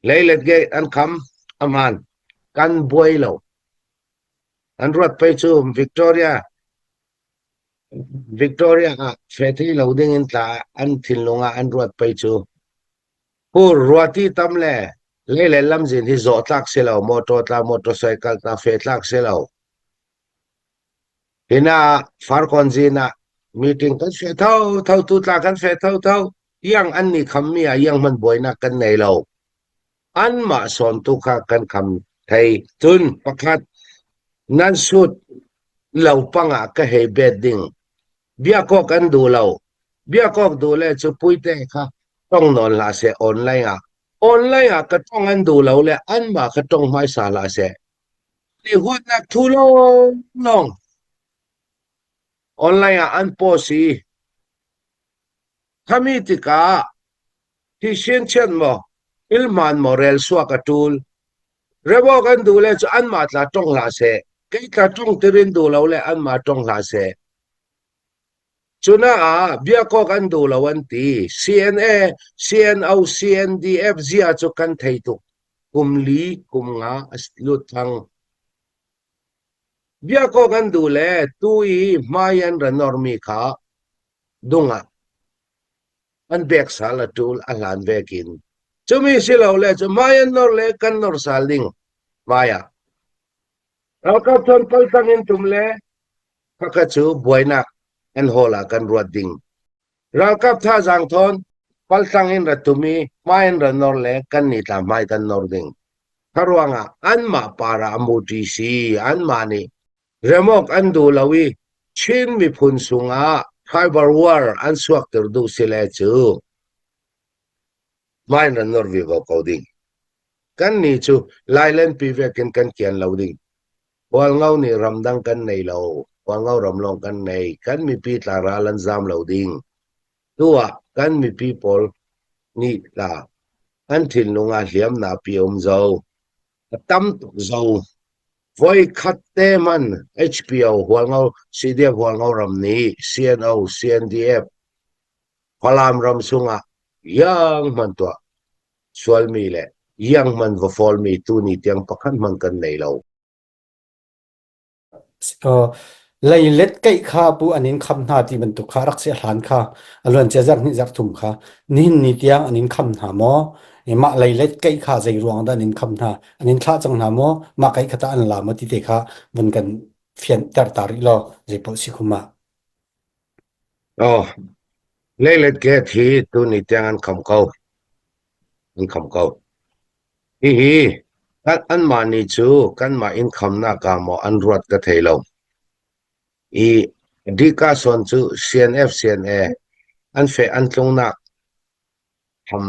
Leilet gate an kham a hmaan. Kan buai lo. An ruat pei cu Victoria Victoria ah fe thei lo ding in tla an thinlung ah an ruat pei cu. Pur ruati tam le leilet lamzin hi zawh tlak si lo, motor tla, motorcycle tla fe tlak si lo. Hina Farkawn zin ah meeting kan fe tho tho tu tla kan fe tho tho iang an ni kham mi ah iang hman buainak kan nei lo. Anmah sawn tu kha kan kham thei. Cun pakhat nan sut lo pangah ka hei bet ding. Biakawk an duh lo. Biakawk duh le cu puite kha tong nawn hlah seh online ah. Online ah ka tong an duh lo le anmah kha tong hmaisa hlah seh. Ni huatnak thu lawnglawng online ah an post i khami tikah thisen chiat maw ilhmaan maw rel suak a ṭul. Rewok an duh le cu anmah tla ṭong hlah seh. Kei tla ṭong tirin duh lo le anmah ṭong hlah seh. Cunaah biakawk an duh lo an ti. CNA, CNO, CNDF zia cu kan thei tuk. Kum li, kum nga a lut thang. Biakawk an duh le tu i hmai an ra normi kha dungah an bek sal a ṭul a hlan vekin. Cumi si lo le cu hmai an nor le kan nor sal ding hmai ah. Ralkap thon paltang in tum le khakha cu buainak an hawl ah kan ruat ding. Ralkap thazaang thawn paltlang in ra tum i hmai in ra nor le kan ni tla hmai kan nor ding. Kha ruangah anmah para a muṭi si anmah nih remawk an duh lo i Chin miphun sungah tribal war an suakter duh si le cu hmai in ra nor vivo ko ding. Kan nih cu Lailenpi vekin kan kian lo ding. Hualngo nih ramdang kan nei lo. Hualngo ram lawng kan nei. Kan mipi tla ral an zam lo ding. Tu ah kan mipi pawl nih tla an thinlung ah hliamnak pi um zo. A tam tuk zo. Voi khat te man HPO Hualngo CDF Hualngo ram nih CNO CNDF Falam ram sungah yang hman tuah sualmi le iang hman va fawlmi tuni tiang pakhat hmanh kan nei lo. Leilet keih kha pu an in kham hna ti bantuk kha rak si hlan kha a luancia zarh hnih zarh thum kha nihin ni tiang an in kham hna maw? Mah leilet keih kha zei ruang dah an in kham hna? An in thlah cang hna maw? Mah keih kha tah an la maw ti te kha vun kan fianter ta rih law zei paoh si khum ah. Oh, leilet gate hi tuni tiang an kham ko. An kham ko. Hihi kan anmah nih cu kanmah inn khamnak ah maw an ruat ka thei lo. I Dika sawn cu CNF CNA an feh an tlungnak tham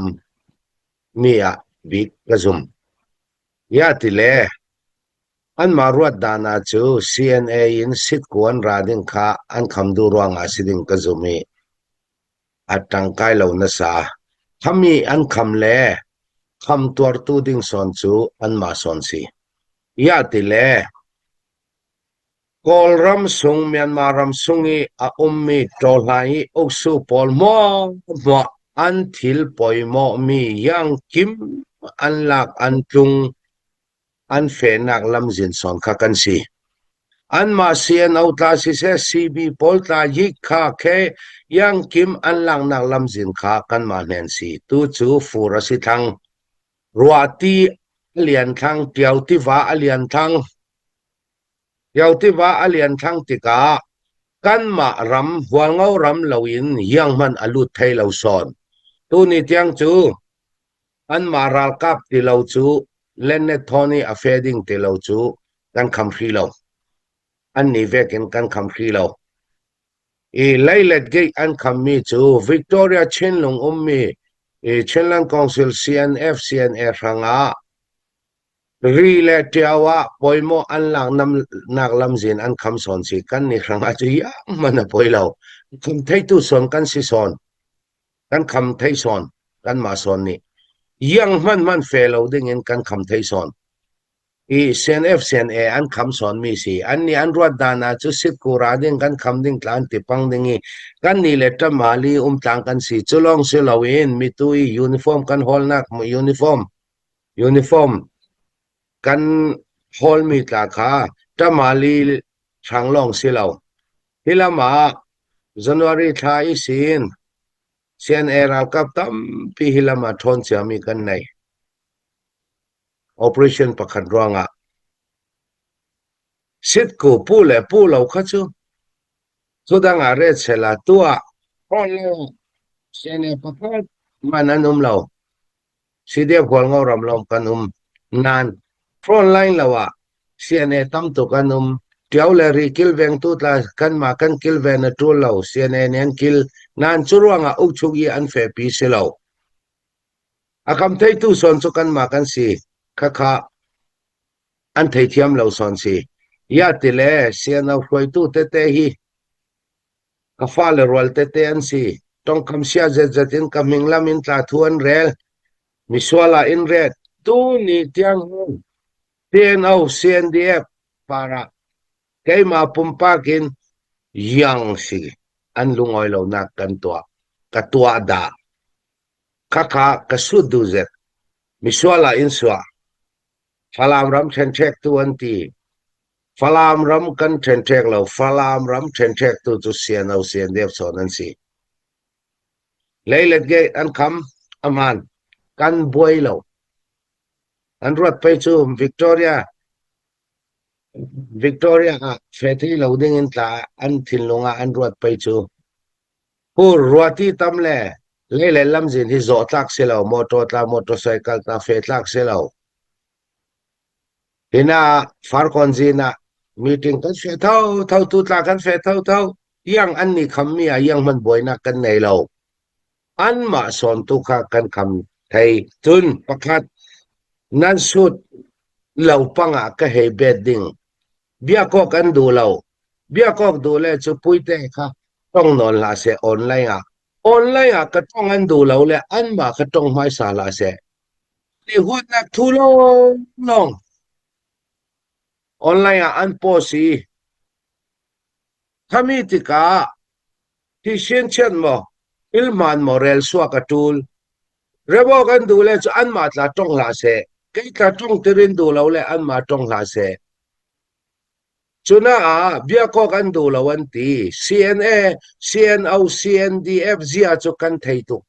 mi ah bik ka zum. Ya ti le anmah ruat dan ah cu CNA in sitku an ra ding kha an kham duh ruangah si ding ka zum i a ṭangkai lo nasa. Khami an kham le kham tuartu ding sawn cu anmah sawn si. Ya ti le Kawlram sung Myanmar ram sung i a ummi ṭawhla i uksu pawl hmuahhmuah an thil pawimawhmi iangkim an lak an tlung an fehnak lamzin sawn kha kan si. Anmah CNO tla siseh CB pawl tla yik kha khe iangkim an laknak lamzin kha kanmah hnen si. Tu cu fur a si thlang. Ruahti a lian thlang, Ṭio tiva a lian thlang. Ṭio tiva a lian thlang tikah kanmah ram Hualngo ram loin iang hmanh a lut thai lo sawn. Tuni tiang cu anmah ralkap ti lo cu Lennet thawn i a fe ding ti lo cu kan kham hri lo. Annih vekin kan kham hri lo. I leilet gate an khammi cu Victoria Chinlung ummi i Chinland Council CNF CNA hrangah ri le ṭio ah pawimawh an lak nak lamzin an kham sawn si kan ni hrangah cu iang man a poi lo. Kham theitu sawn kan si sawn. Kan kham thei sawn. Kanmah sawn nih iang hman hman fe lo ding in kan kham thei sawn. I CNF CNA an kham sawnmi si. An nih an ruat dan ah cu sitku ra ding kan kham ding tlan ti pang ding i kan nih le ṭamali um tlang kan si. Cu lawng si loin mitu i uniform kan hawlnak uniform. Uniform kan hawlmi tla kha ṭamali hrang lawng si lo. Hi lam ah January thla i sin CNA ralkap tampi hi lam ah ṭhawn ciami kan nei. Operation pakhat ruangah sitku pu le pu lo kha cu Thudang ah ret sehla tuah CNA pakhat man an um lo. CDF Hualngo ram lawng kan um. Nain front line lo ah CNA tam tuk an um. Ṭio le ri kilvengtu tla kanmah kan kilven a ṭul lo. CNA nih an kil. Nain cu ruangah ukchuk i an fehpi si lo. A kam theitu sawn cu kanmah kan si. Khakha an theithiam lo sawn si. Ya ti le CNO hruaitu tete hi ka fale rual tete an si. Tongkam sia zetzet in ka hming lam in tla thu an rel. Misual ah in ret. Tu ni tiang hin CNO, CNDF para keimah pumpak in yang si an lungawi lonak kan tuah. Ka tuah dah. Khakha ka sut du zet. Misual ah in suah. Falam ram ṭhenṭhektu an ti. Falam ram kan ṭhenṭhek lo. Falam ram ṭhenṭhektu cu CNO CNDF chawn an si. Leilet gate an kham a hmaan. Kan buai lo. An ruat pei cu Victoria Victoria ah fehthei lo ding in tla an thinlung ah an ruat pei cu. Pu ruati tam le lei le lamzin hi zawh tlak si lo, motor tla, motorcycle tla fe tlak si lo. Hina farkawn zin ah meeting kan fe tho tho tu tla kan fe tho tho yang an ni kham mi ah yang man buainak kan nei lo. An mah sawn tu kha kan kham thei. Cun pakhat nan sut lo pangah ka hei bet ding. Biakawk an duh lo. Biakawk duh le cu puite kha tong nawn hlah seh online ah. Online ah ka tong an duh lo le anmah kha tong hmaisa hlah seh. Ni huatnak thu lawnglawng online ah an post i khami tikah thisen chiat maw ilhman maw rel suak a ṭul. Rebo kan duh le cu anmah tla tong hlah seh. Kei tla tong tirin duh lo le anmah tong hlah seh. Cunaah biakawk an duh lo an ti. CNA, CNO, CNDF zia cu kan thei tuk.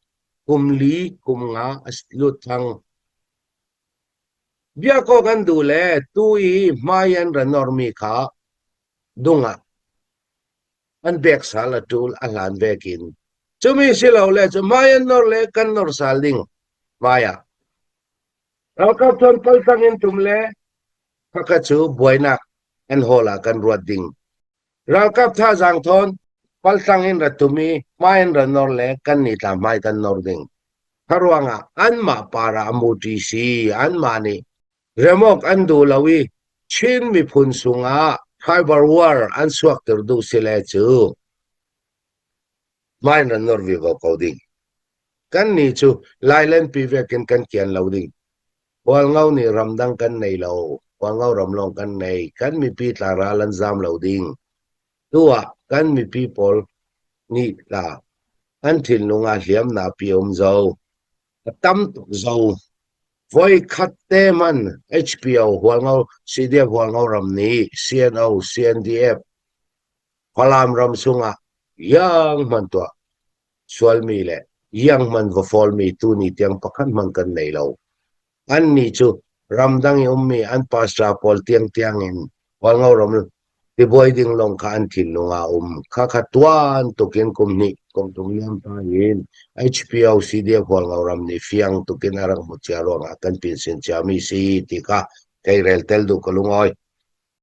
Kum li, kum nga a lut thang. Biakawk an duh le tu i hmai an ra normi kha dungah an bek sal a ṭul a hlan vekin. Cumi si lo le cu hmai an nor le kan nor sal ding hmai ah. Ralkap tuan paltang in tum le khakha cu buainak an hawl ah kan ruat ding. Ralkap thazaang thawn paltlang in ra tum i hmai in ra nor le kan ni tla hmai kan nor ding. Kha ruangah anmah para a muṭi si anmah nih remawk an duh lo i Chin miphun sungah tribal war an suakter duh si le cu hmai in ra nor vivo ko ding. Kannih cu Lailenpi vekin kan kian lo ding. Hualngo nih ramdang kan nei lo. Hualngo ram lawng kan nei. Kan mipi tla ral an zam lo ding. Tu ah kan mipi pawl nih tla an thinlung ah hliamnak pi um zo. A tam tuk zo. Voi khat te man HPO Hualngo CDF Hualngo ram nih CNO CNDF Falam ram sungah yang hman tuah sualmi le iang hman va fawlmi tuni tiang pakhat hmanh kan nei lo. Annih cu ramdang i ummi an pastor pawl tiangtiang in Hualngo ram tibuai ding lawng kha an thinlung ah a um. Khakha tuan tukin kum hnih kum thum liam ta in HPO CDF Hualngo ram nih fiang tukin a rak hmu cia ruangah kan pinsin ciami si ti kha kei rel tel duh ka lungawi.